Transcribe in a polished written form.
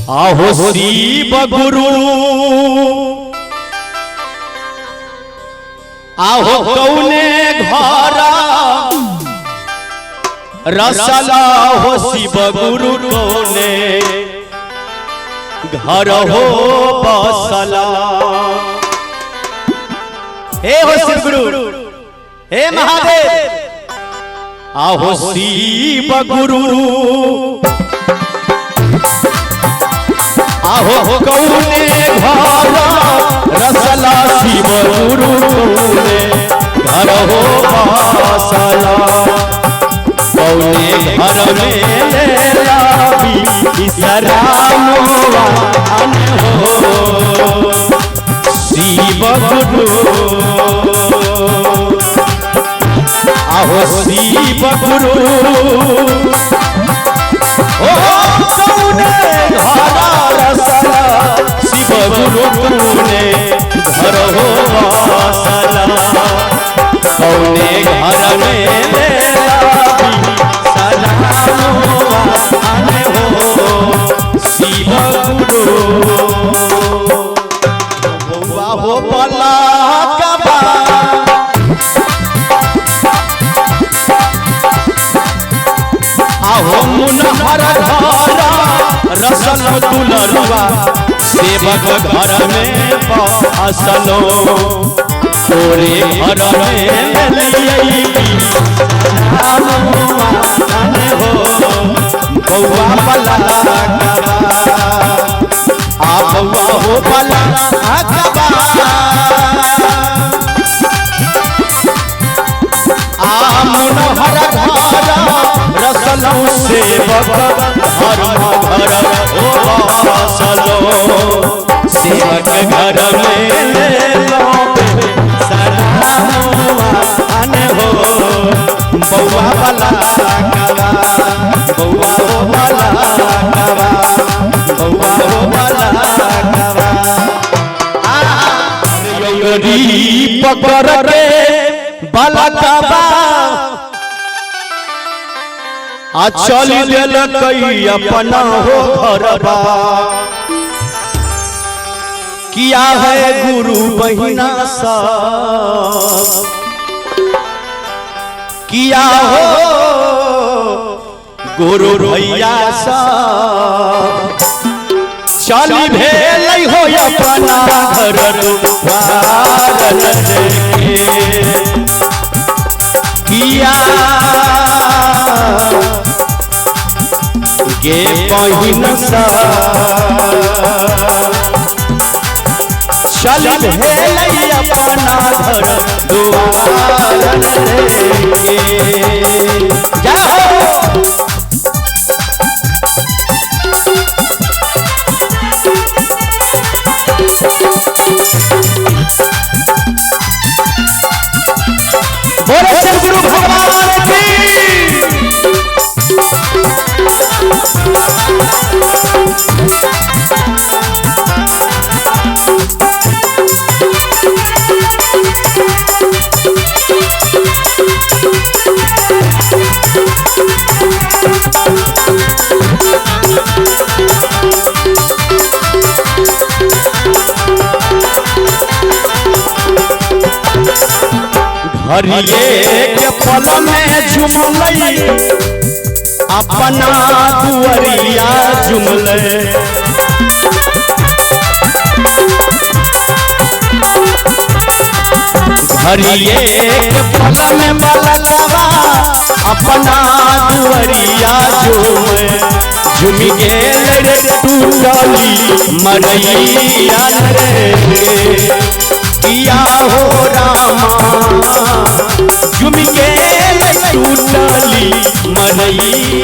आहो शिव गुरु आहो कौने घरा रसला हो शिव गुरु कौने घर हो बसला। हे हो शिव गुरु, हे महादेव, आहो शिव गुरु आहो कौने घर रसला शिव गुरु कौने घर हो बसला। कौने घर में विश्रामवा हो शिव गुरु आहो शिव गुरु ओ कौने घर रसला शिव गुरु कौने घर हो बसला। कौने घर में शिव गुरु बउआ हो पलकबा आहो मुनहर घर रसल दुलरुआ सेवक घर में बसलो। तोरे घर में हो बउआ पलकबा आ बउआ हो पलकबा आ मुनहर घर रसलो सेवक घर घर हो बसलो। सेवक घर में हो बउआ पलकबा बउआ हो पलकबा बउआ हो पलकबा। पकड़ के बलकबा आ चल देलकै अपना हो घरबा। किया है गुरु बहिना सब किया हो गुरु भैया सब चल भेलै हो अपना घर द्वार के। किया गे बहिन सब चल भेलै अपना घर द्वार के। जय हो। बोले श्री गुरु भगवान की। हरिये के पल में झुमलै अपना दुअरिया झुमलै। हरिये के पल में बलकबा अपना दुअरिया झुमलै। झुम गेल रे टूटली मरैया रे किया हो रामा। झुम गेल टूटली मरैया